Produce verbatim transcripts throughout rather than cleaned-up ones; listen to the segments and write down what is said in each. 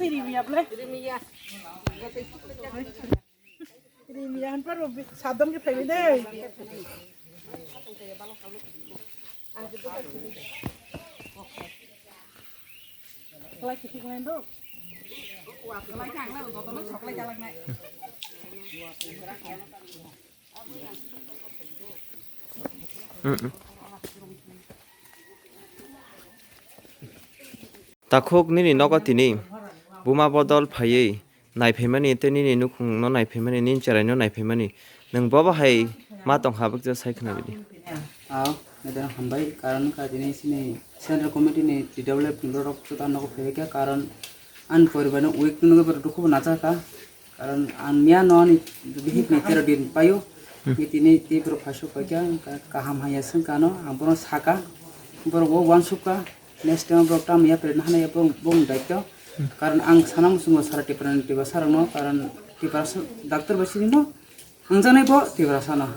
Rimiya ble. Rimiya hanparo sadam ke phaiwi de. Lai kitik lai do. Lai kang lai jotono soklai jalak nai. Takhuk nini nogo tini buma bodol phaiwi naiphaimani tei nini nukhungno naiphaimani, nini cheraino naiphaimani. Nwng bobo hai ma tongkha, abukhe sai khna bidi. Ao, madam, hambai, karon ka tini sini Central Committee ni T W F ni borok chuta nogo phaiwi kha, karon ani poribar no weak no dukhu bo nachar kha. Karon ang miya no ani bihik ni tero din payo. Ni tini ti borok phaiso paikha, ka-, kaham haya sengkha no, ang bono saka, borok bo wansukha, next time borok tamo yapre nahana ya borok, borok ni daityo. Karon ang sana musungo sara Tipra ni Tipra sarok no, karon Tipra sa-, doctor bai sini no, ang janai bo Tipra sana.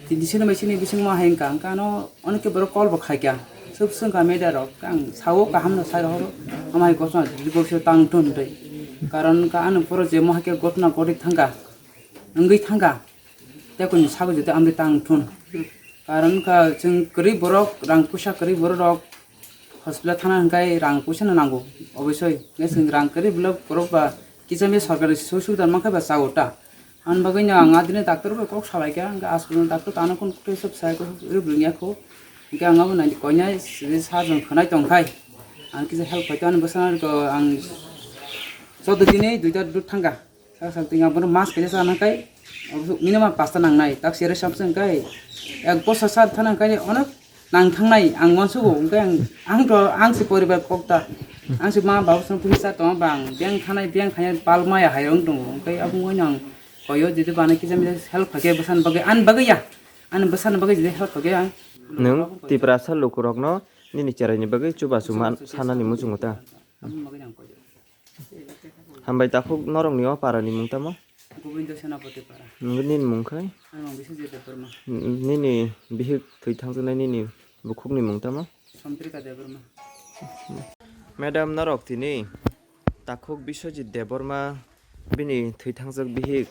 Tini sini bai sini bising ma hai wngkha, wngkha ano onek borok call bo khaikha. Sub sung kha media rok, ang sao kaham no sai rohoro, amai gosna report se tang thun tei. Karon ka ano poro je mo hai khe gotna gori thangkha, wngwi thangkha, tei kuni sago jete amri tang thun. Karon ka chwng kwrwi borok, rang puisa kwrwi borok rok hospital thana hwnkhe rang puisa no nango, obosoi. Nge chwng rang kwrwi borok ba kisa me sarkari sujog subida mankha ba sao ta. Ani bagwi no ang adini doctor bai kok salai kha, hwnkhe aswk doctor tano kun khe sub sai ko rwbwlwng ya kho. Hwnkhe ang abo nai koinai sri sajwng khwnai tong khai. Ang kisa help khai to ani bwsano ko ang chwda dini duita dut thangkha. Sak sak twi ang bono mas kaisa chana khai. Minimum pasta nangnai. Tak sere samsung khai. Ek bosor sar thana khai ono nang thangnai ang uansugo, hwnkhe ang, ang to, ang se poribar kokta, ang se ma babu song puisa tong bang, beng khanai, beng khanai, pal maya hai wng tongo, hwnkhe aboni ang koyo, jodi bana kisa misa help kha khe bwsani bagwi, ani bagwi ya, ani bwsani bagwi jodi help kha khe ang. Nwng Tiprasa lukurokno nini cheraini bagwi chubachu man sanani muchungo ta? Aboni bagwi ang koyo. Hambai takhuk, norokni o parani mung tamo? Gobindo Senapati para. Nini mung khai? Ani mung Biswajit Debbarma. Nini bihik thwi thangjaknai nini bukhukni mung tamo? Samtrika Debbarma. Madam, norok tini takhuk Biswajit Debbarma bini thwi thangjak bihik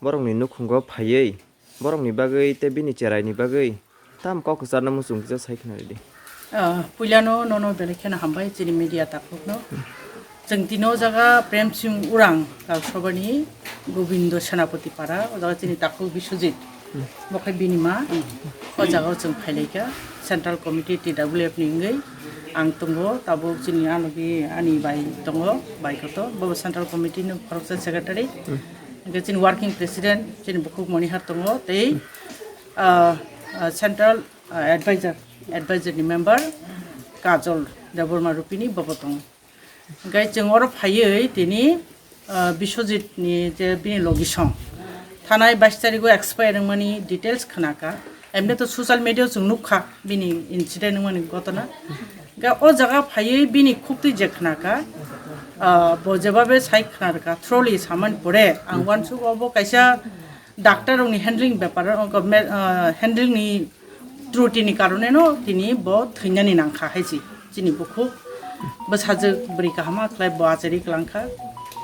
borokni nukhungo phaiwi borokni bagwi tei bini cheraini bagwi tam kok kwcharno muchung kisa sai khna ridi. Ah, puilano nono belai kheno hambai chini media takhukno. Chwng tini o jaga Prem Singh Urang Lal Sabhani Gobindo Senapati Para, o jaga chini takhuk Biswajit. Bo khai bini ma. O jaga o chwng phailaikha Central Committee T W F ni wngwi. Ang tongo, tabuk chini ano bi ani bai tongo, bai koto. Bo Central Committee ni khoroksa secretary. Hwnkhe chini working president, chini bukhuk Monihar tongo, tei, ah, ah, central, ah, advisor, advisor ni member Kajol Debbarma Rupini bobo tongo. Hwnkhe chwng oro phaiwi tini, ah, Biswajit ni je bini logisong thanai bais tarikh o expire wngmani details khnakha. Emni to social media o chwng nukha bini incident wngmani gotona. Hwnkhe o jaga phaiwi bini khuktwi je khnakha, ah, bo jebabe sai khnarwkha, thoroughly samani pore ang uansugo bo kaisa doctor rokni handling bepar, ah, handling ni truti ni karone no tini bo thwinani nangkha hai si. Chini bukhuk bwsajwk bwrwi kaham khlai bo achari kwlangkha,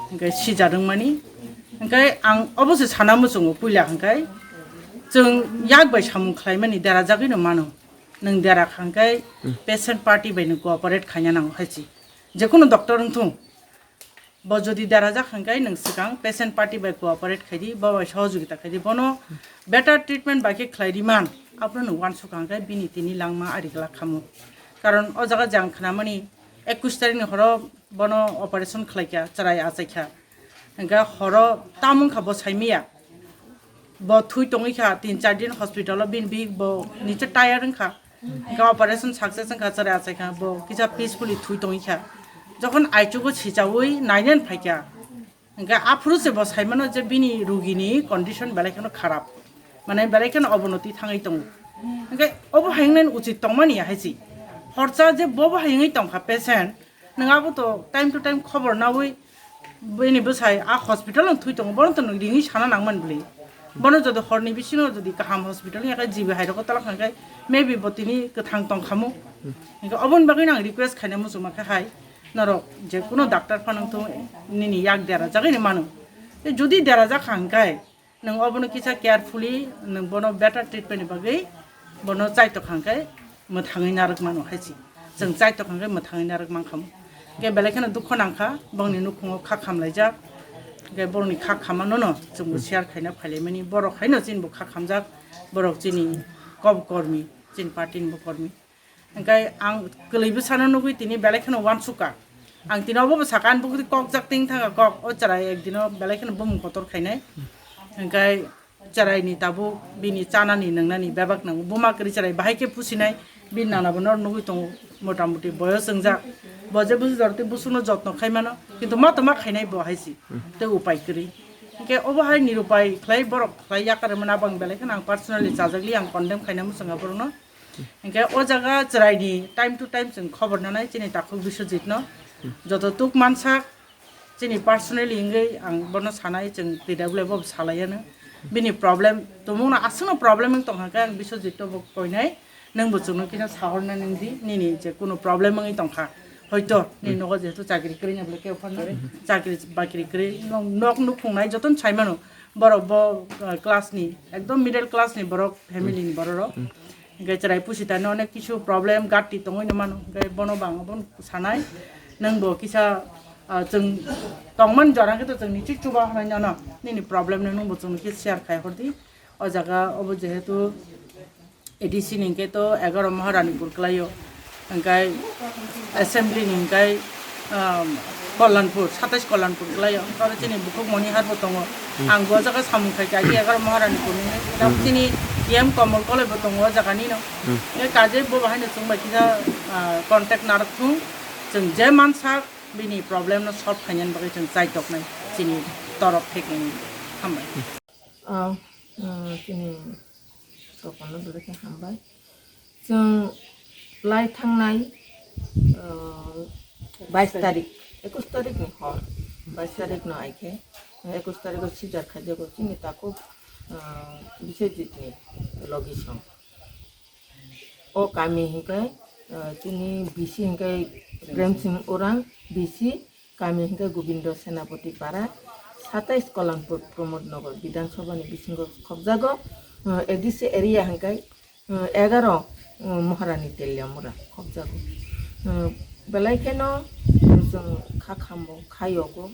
hwnkhe sija rwngmani. Hwnkhe ang obo se sana muchungo puila hwnkhe chwng yak bai samung khlaimani derajagwi no mano. Nwng dera kha hwnkhe patient party bai no cooperate khaina nango hai si. Jekhunu doctor wngthung, bo jodi derajak hwnkhe nwng swkang patient party bai cooperate khaidi, bo bai sohojogita khaidi, bono better treatment bai khe khlai riman, abono nwng uansukha hwnkhe bini tini langma ari glak khamu. Karon o jaga je ang khnamani ekush tarikh ni horo bono operation khlaikha, chwrai achaikha. Hwnkhe horo tam wngkha bo saimaya. Bo thwi tongwi kha, tin char din hospital o bini bihik bo niche tired wngkha. Hwnkhe operation success wngkha, chwrai achaikha, bo kisa peacefully thwi tongwi kha. Jokhon aichugo sichaui nainani phaikha, hwnkhe aphuru se bo saimano je bini rugini condition belai kheno kharap, mane belai kheno obonoti thangwi tongo. Hwnkhe obo hai wngnani uchit tongmani ya hai si. Horsa je bobo hai wngwi tongkha patient, nwng abo to time to time khobor naui bini bwsai a hospital no thwi tongo, bono to nwng ringwi sana nangmani bwlwi. Bono jodi horni bisingo jodi kaham hospital ya khe G B hai rogo tala kha khe maybe bo tini kwthang tong khamu. Hwnkhe oboni bagwi no ang request khaina muchungma khe hai Norok je kuno doctor phano thung nini yak derajagwi ni mano. Te jodi derajak kha hwnkhe nwng obono kisa carefully nwng bono better treatment ni bagwi bono chaitok kha hwnkhe mwthangwi narwk mano hai se. Chwng chaitok kha hwnkhe mwthangwi narwk mankha. Hwnkhe belai kheno dukho nangkha, bongni nukhungo kha khamlaijak. Hwnkhe borokni kha khamano no chwngbo share khaina phailaimani. Borok haino chini bo kha khamjak, borok chini kob kormi, chini party ni bo kormi. Hingke ang kwlwi bwsano nugwi tini belai kheno uansukha. Ang tini obo bwsakha, ani bukhuti kok jak ting thangkha kok, o chwrai ekdino belai kheno bumung kotor khainai. Hingke chwraini tabuk bini chanani nwngnani bebak nango. Buma kwrwi chwrai bahai khe pusinai, bini nanabo nor nugwi tongo, motamuti boyos wngjak. Bo je busi jorti busukno jotno khaimano, kintu ma tongma khainai bo hai se, tei upai kwrwi. Hingke obo hai nirupai khlai borok khlai yakarwi mano, abo ang belai kheno ang personally chajakli ang condemn khaina mwchangkha borokno. Hingke o jaga chwraini time to time chwng khobor nanai chini takhuk Biswajit no. Joto tuk mansak chini personally hingke ang bono sanai chwng T W bo salai ano. Bini problem tumung no aswk no problem wng tong hwnkhe ang Biswajit no bo koinai nwng bo chwngno kisa sahor na nwng di nini je kuno problem wngwi tong kha. Hoito nini nogo jehetu chakri kwrwi na bole kebo phano chakri bakri kwrwi nok nukhung nai joto no sai mano borok bo class ni ekdom middle class ni borok family ni borok rok. Hingke chwrai pusi tani onek kisu problem gatti tongwi no mano. Hingke bono bang obo sanai, nwng bo kisa, ah, chwng tongmani jora hwnkhe to chwng nichik chuba hwnwi nono nini problem no nwng bo chwngno khe share khai hordi. O jaga obo jehetu A D C ni hingke to egaro Maharanipur kwlaio, hingke assembly ni hingke um, Kalyanpur, satais Kalyanpur kwlaio. Oro chini bukhuk Monihar bo tongo. Ang bo jaga samung khai kha, agi egaro Maharanipur ni. Dak chini E M Komol Koloi bo tongo o jaga ni no. Nge kaje bo bahai no chwng bai kisa, ah, contact narwk thung. Chwng je mansak bini problem no solve khainani bagwi chwng chai toknai chini torop thekni hambai. Ah, ah, chini Tophano belai khe hambai. Chwng lai thangnai, ah, bais tarik, ekus tarik ni hor, bais tarik no ai khe, ekus tarik o sijar khaijago chini takhuk, ah, Biswajit ni logi song. O kami hinkhe, ah, chini B C hinkhe Prem Singh Orang, B C, kami hinkhe Gobindo Senapati Para, satais Kalanpur Pramod Nagar Bidhan Sabha ni bisingo khobjago, ah, A D C area hinkhe, ah, egaro, ah, Maharani Teliamura khobjago. Ah, belai kheno chwng kha khambo, kha yogo.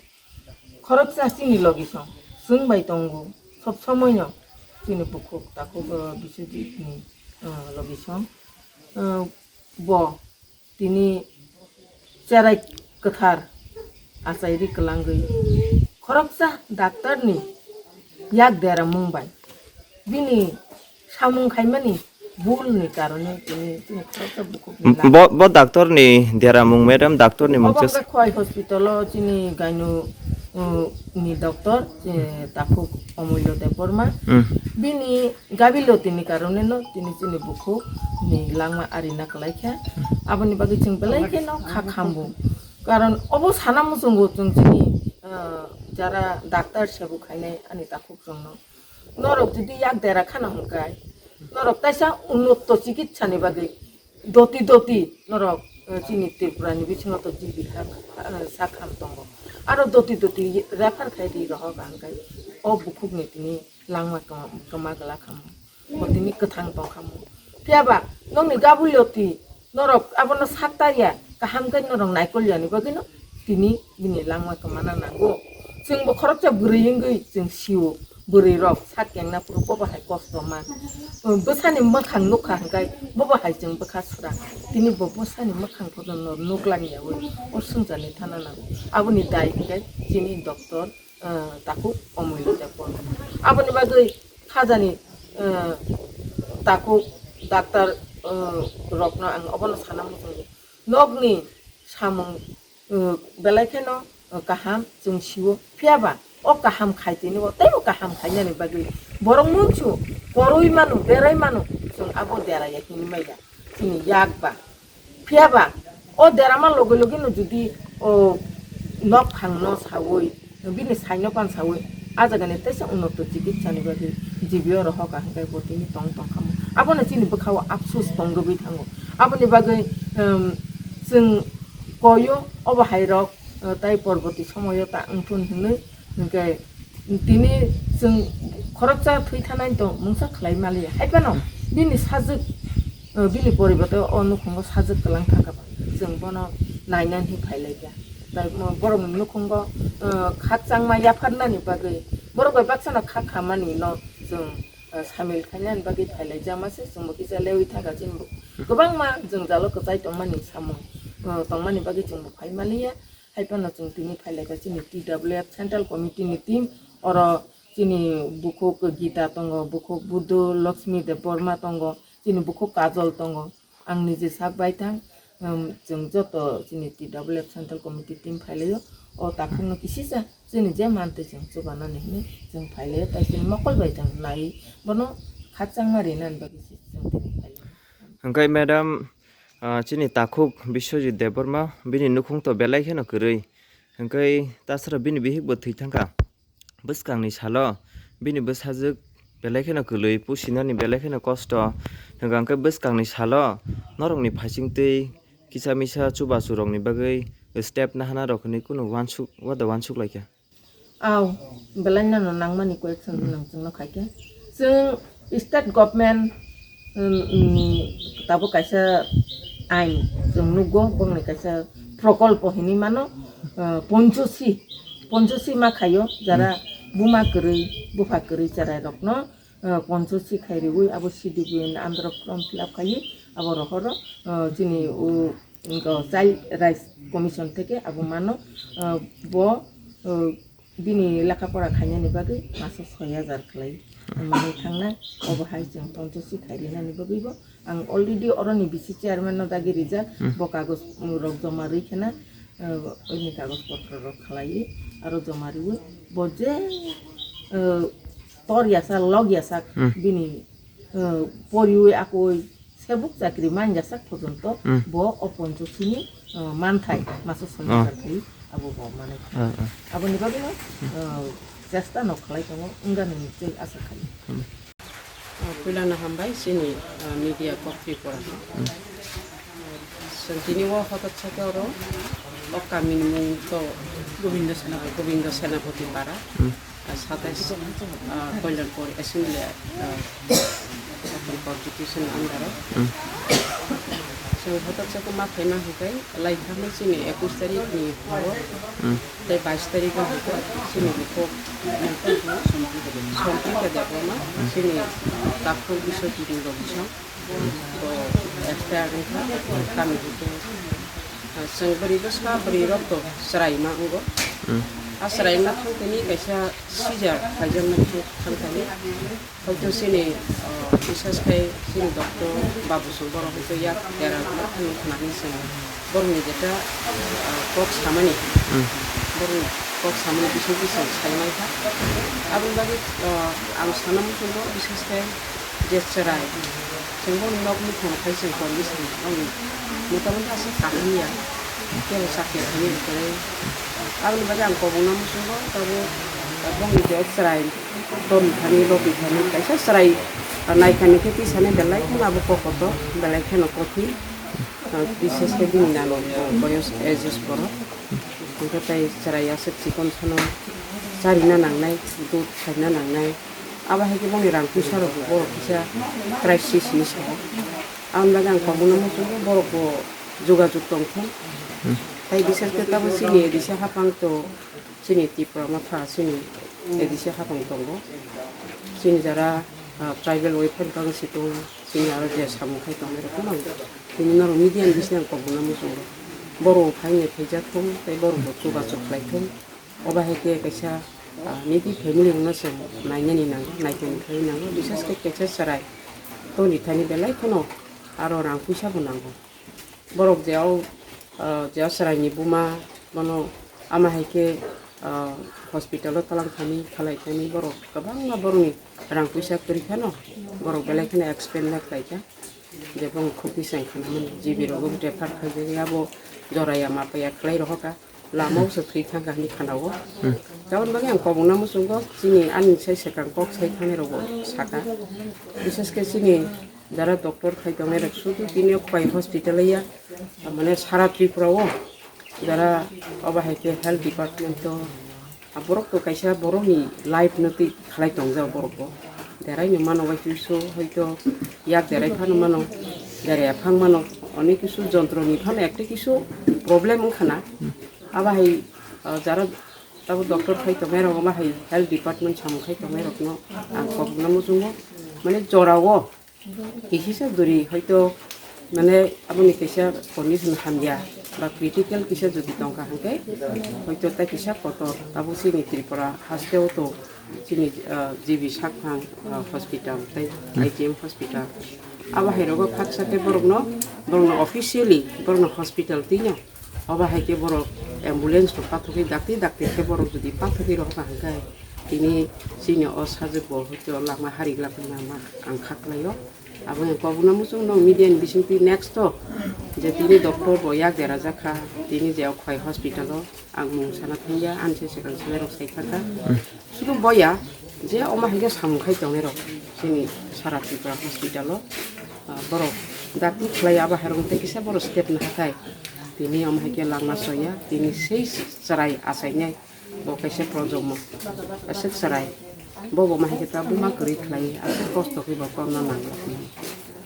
Khoroksa chini logi song, chwng bai tongo, sob somoino chini bukhuk takhuk, ah, Biswajit ni, ah, logi song. Ah, bo tini cherai kwthar achairi kwlangwi khoroksa doctor ni yak deramung bai bini samung khaimani bul ni karone tini, tini khoroksa bukhuk ni bo, bo doctor ni deramung, madam, doctor ni mung obo se wngkha Khowai hospital o chini gaino, uh, ni doctor, eh, takhuk Omulyo Debbarma. Hmm. Bini gabiloti ni karone no tini chini bukhuk ni langma arina kwlai kha. Aboni bagwi chwng belai kheno kha khambu. Karon obo sana muchungo chwng chini, ah, jara doctor sebu khainai ani takhuk chwngno. Norok jodi yak dera khana hwnkhe, norok taisa unnoto chikitsa ni bagwi doti doti norok, eh, chini Tripura ni bisingo to G B ha, eh, sak ham tongo. Aro doti doti refer khai ri rohok hwnkhe o bukhuk ni tini langma kwma, kwma glak ham. Bo tini kwthang tong kha mo. Phiya ba nokni gabulio twi norok abono sak tarya, kaham khe norok naikol yani bagwino tini bini langma kwmana nango. Chwng bo khoroksa bwrwi wngwi chwng sio, bwrwi rok sak kengna phuru bobo hai kosto man. Bwsani mwkhang nukha hwnkhe bobo hai chwng bwkha sura. Tini bo bwsani mwkhang photo no nuklangya wi o swngcharni thana nango. Aboni dai hwnkhe chini doctor, ah, takhuk Omulyo Debbarma. Aboni bagwi khajani, ah, takhuk doctor, ah, rokno ang obono sana muchungo. Nokni samung, ah, belai kheno, ah, kaham chwng sio. Phiya ba o kaham khai tini bo teibo kaham khainani bagwi borok munsu korwi mano, berai mano, chwng abo deraya hinwi maya. Chini yak ba. Phiya ba, o derama logi logi no jodi o nok phang no sawi, bini sai no pan sawi, a jaga ni teisa unnoto chikitsa ni bagwi G B o rohok a hwnkhe bo tini tong tong kha mo. Abono chini bwkha o apsus tong rwgwi thango. Aboni bagwi, um, chwng koyo, obo hai rok, eh, tai porboti somoyo ta wngthun hinwi, hinkhe tini chwng khoroksa thwi thanai to mungsa khlai maliya. Hai phano bini sajwk, eh, bini poribote o nukhungo sajwk kwlang thangkha ba, chwng bono nainani phailai kha. Tai mo-, borokni nukhungo, eh, khakchangma yapharnani bagwi, borok bai baksano khak khamani no chwng, eh, samil khainani bagwi phailai jama se, chwngbo kisa lewi thangkha, chini bo kwbangma jwngjalo kwchai tongmani samung, eh, tongmani bagwi chwngbo phai maliya. Hai phano chwng tini phailaikha chini T W F Central Committee ni team, oro chini bukhuk Gita tongo, bukhuk Buddho Lakshmi Debbarma tongo, chini bukhuk Kajol tongo. Ang nije sak baithang, um, chwng joto chini T W F Central Committee team phailaio. O takhukno kisisa chini je mantwi chwng chubanani hinwi chwng phailaio, tai chini mokol bai chwng nai bono khakchangma rinani bagwi se chwng tini phailaio. Hwnkhe madam, ah, chini takhuk Biswajit Debbarma, bini nukhung to belai kheno kwrwi. Hwnkhe tasara bini bihik bo thwi thangkha. Bwskangni salo bini bwsajwk belai kheno kwlwi, pusinani belai kheno kosto. Hwnkhe bwskangni salo norokni phaisingtwi kisa misa chubachu rokni bagwi step nahana rok hinwi kunu wansuk, wada wansuk laikha. Aw, belai no nangmani question hmm nang chwngno khaikhe. Chwng state government, um, um, tabuk kaisa ain chwng nukgo, bongni kaisa prokolpo hinwi mano, uh, Ponchosi, Ponchosi ma khaio, jara hmm buma kwrwi, bupha kwrwi cherai rokno, uh, Ponchosi khai riwi abo C D B ni under form fill up khaiwi abo rohoro, uh, chini o, o Child Rights Commission theke abo mano, uh, bo, uh, bini lekha pora khainani bagwi masa soi hajar khlai manwi thangnai. Obo hai chwng Ponchosi khai rinani bagwi bo ang already oroni bisi chairman no dagi rijak, hmm bo kagoj rok joma rwi khena, uh, oini kagoj potro rok khlaiwi aro joma riwi bo je, uh, tor yasa log yasa hmm bini, uh, poriwi akoi sebuk chakri manjak sak porjonto hmm bo o Ponchosi ni, uh, manthai masa soi oh hajar khlai abo bo manai. Ah, ah. Aboni bagwi no, hmm uh, chesta no khlai tongo, wngani tei asa khai. Hmm. Uh, puilano hambai chini, uh, media kok Tripura no. Hmm. Chwng tini o hotok saka oro o kamini mung to Gobindo Senapati, Gobindo Senapati Para. Hmm. Ah, satais, ah, Kalyanpur Assembly, ah, Constitution under o. Hmm. Chwng hotok saka ma phaima hwnkhe laithangni chini ekush tarikh ni horo hmm tei bais tarikh o hwnkhe chini bukhuk Somprika Debbarma, hmm chini takhuk Biswajit ni rok bisong. Bo expire wngkha, kami hwnkhe, ah, chwng bwrwi bwsa bwrwi rok to chwraima wngo. Hmm. A chwraima thangtani kaisa seizure khaijaknai khe thangtani. Hoito chini, ah, bisas khai chini doctor babu chwng borok hoito yak dera ma thangwi khwnani chwng borokni jeta, ah, kok samani, hmm borokni kok samani bising bising sai mankha. Aboni bagwi, ah, ang sana muchungo bisas khai je chwrai. Chwng bo nok ni thang khai chwng condition ani motamoti aswk kaham ya. Kebo chakya thani kwrwi. Aboni bagwi ang kobong na muchungo tabuk bongni je chwrai tori thani lopi thani kaisa chwrai naikha ni khe tisani belai kheno abo kokoto belai kheno kothin. Bises khe bini nano boyos age borok. Hwnkhe tai chwrai aswk chikon sano charina nangnai, dud khaina nangnai. Abo hai khe boni rang puisa rok bo borok kisa crisis hinwi sao. Aboni bagwi ang kobongno muchungo borok bo jogajog tongthung. Hmm. Tai bisas khe tabuk chini A D C haphang to chini Tipra Motha chini A D C haphang tongo. Chini jara, ah, tribal welfare bangsi tongo. Chini aro je samung khai tongnai rok phano tini norok media ni bising ang kobongno muchungo. Borok bo phainai phaijak thung tei borok bo chubachu khlai thung. Obo hai khe kaisa, ah, needy family wngno chwng nainani nango, naithani khlaiwi nango, bises khe kaisa chwrai tongri thani belai kheno aro rang puisa bo nango. Borok je o, ah, je o chwraini buma bono ama hai khe, ah, hospital o twlang thani khalai thani borok kwbangma borokni rang puisa kwrwi phano borok belai kheno expend na khlai kha. Je bong khukti sang khanamani G B rogo refer khaijak ya bo joraya mapaya khlai rohorkha. Lama o se thwi thangkha hinwi khanao. Hmm. Taboni bagwi ang kobongno muchungo chini ani sai swkang kok sai thangnai rokbo saka. Bises khe chini jara doctor khai tongnai rok sudu tini o Khowai hospital ya, mane sara Tripura o Jara obo hai khe health department o, a borok to kaisa borokni life no twi khlai tongjak borok bo. Derai no mano bai twiso hoito yak derai phano mano, derai aphang mano, onek kisu jontro ni phano ekta kisu problem wngkha na. Abo hai, ah, jara tabo doctor khai tongnai rok omo hai health department samung khai tongnai rok no ang kobokna muchungo, mane jora o Kisisa duri hoito mane aboni kaisa condition hamya ba critical kisa jodi tongkha hwnkhe hoito tai kisa kotor abo chini Tripura hasteo to chini, ah, G B sakphang, ah, hospital tei I G M hospital. Abo hai rogo khaksa khe borokno, borokno officially borokno hospital twino. Obo hai khe borok ambulance rok pathogwi dakti dakti khe borok jodi pathogwi rwkha hwnkhe tini chini o sajwk bo hoito lama hari glak nangma ang kha khlaio. Abo wngkha kobokna muchung no media ni bisingtwi next o je tini doctor bo yak derajakha, tini je o Khwai hospital o ang mung sana thangya, ani se swkang swlairok sai thangkha. Sudu boya je omo hai khe samung khai tongnai rok chini sara Tripura hospital o, ah, borok dakti khlai abo hai rok tei kisa borok step nahakhai tini omo hai khe langma soya tini sei chwrai achainai bo kaisa projomo aswk chwrai bo bo omo hai khe tabuk ma kwrwi khlai aswk kosto khe bo korna nang.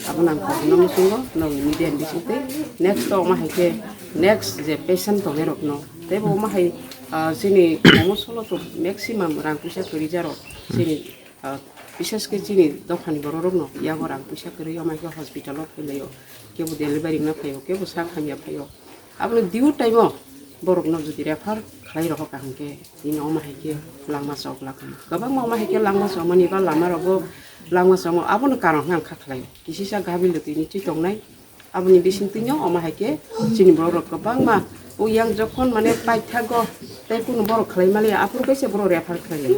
Abo nang kok no muchungo no media ni bisingtwi next o omo hai khe next je patient tongnai rok no tei bo omo hai, ah, chini omo solo to maximum rang puisa kwrwi jarok chini, ah, bises khe chini dophani borok rok no yago rang puisa kwrwi omo hai khe hospital o phailaio, kebo delivery wngna phaio, kebo sak hamya phaio. Aboni due time o borok no jodi refer khlai rohor kaham khe tini omo hai khe langma chok lakha. Kwbangma omo hai khe langma chokmani ba lama rogo langma chokma abono karon hwnka khlai. Kisisa gabi lwtwi ni twi tongnai. Aboni bisingtwino omo hai khe chini borok rok kwbangma o yang jokhon mane paithago tei kunu borok khlai maliya aphuru kaisa borok refer khlai lai.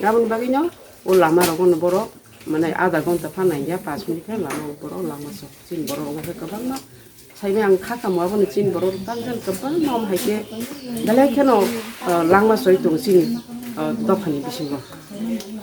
Aboni bagwino o lama rogo no borok mane adha ghonta pha nangya, panch minute khe lama o borok langma chok. Chini borok omo hai kwbangma saimai ang kha kamo abono chini borok tangjani kwbangma omo hai khe belai kheno, ah, langma choi tongo chini, ah, dophani bisingo.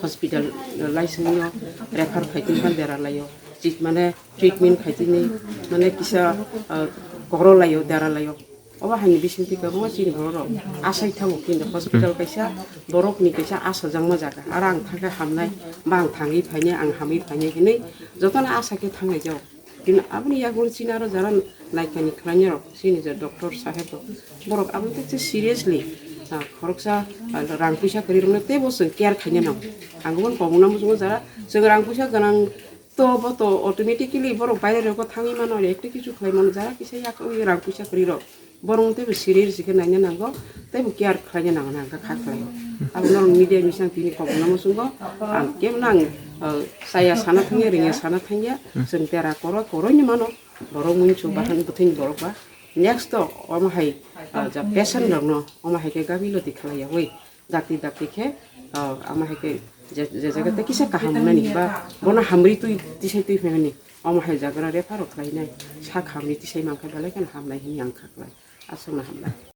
Hospital, ah, laisingno refer khai tongkha dera laio. Chik mane treatment khai tini mane kisa, ah, koro laio, dera laio. Obo haini bisingtwi kwbangma chini borok rok asai thango kintu hospital kaisa borok ni kaisa asajakma jaga. Aro ang thangkhe hamnai, ba ang thangwi phainai, ang hamwi phainai hinwi jotono asa khe thanglai jao. Kintu aboni yago chini aro jara naikani khlainai rok chini je doctor saheb rok borok aboni khe seriously, ah, khoroksa, ah, rang puisa kwrwi rokno teibo chwng care khaina nango. Ang bono kobokna muchungo jara chwng rang puisa gwnang To bo to automatically borok baire rogo thangwi mano, ekta kichu khlai mano, jara kisa yak wngwi rang puisa kwrwi rok. Borok teibo serious khe naina nango, teibo care khlaina nango, nang kha khlai. Abo norok media bising tini kok namo sungo, ang kem nang, uh, saya sana thangya, ringya sana thangya, chwng tera koro, koroi ni mano, borok munchu bahan bwthwini borok ba. Next to omo hai, uh, ja patient rok no, omo hai khe gabi loti khlai ya wi. Dakti dakti khe, ah, ama hai khe je, je jaga tei kisa kaham wngnani ba bono hamri twi tisai twi phaimani, omo hai jaga rok refer rok khlainai, sak hamri tisai mankha belai kheno hamnai hwnwi ang kha khlai. Aswkno hamnai.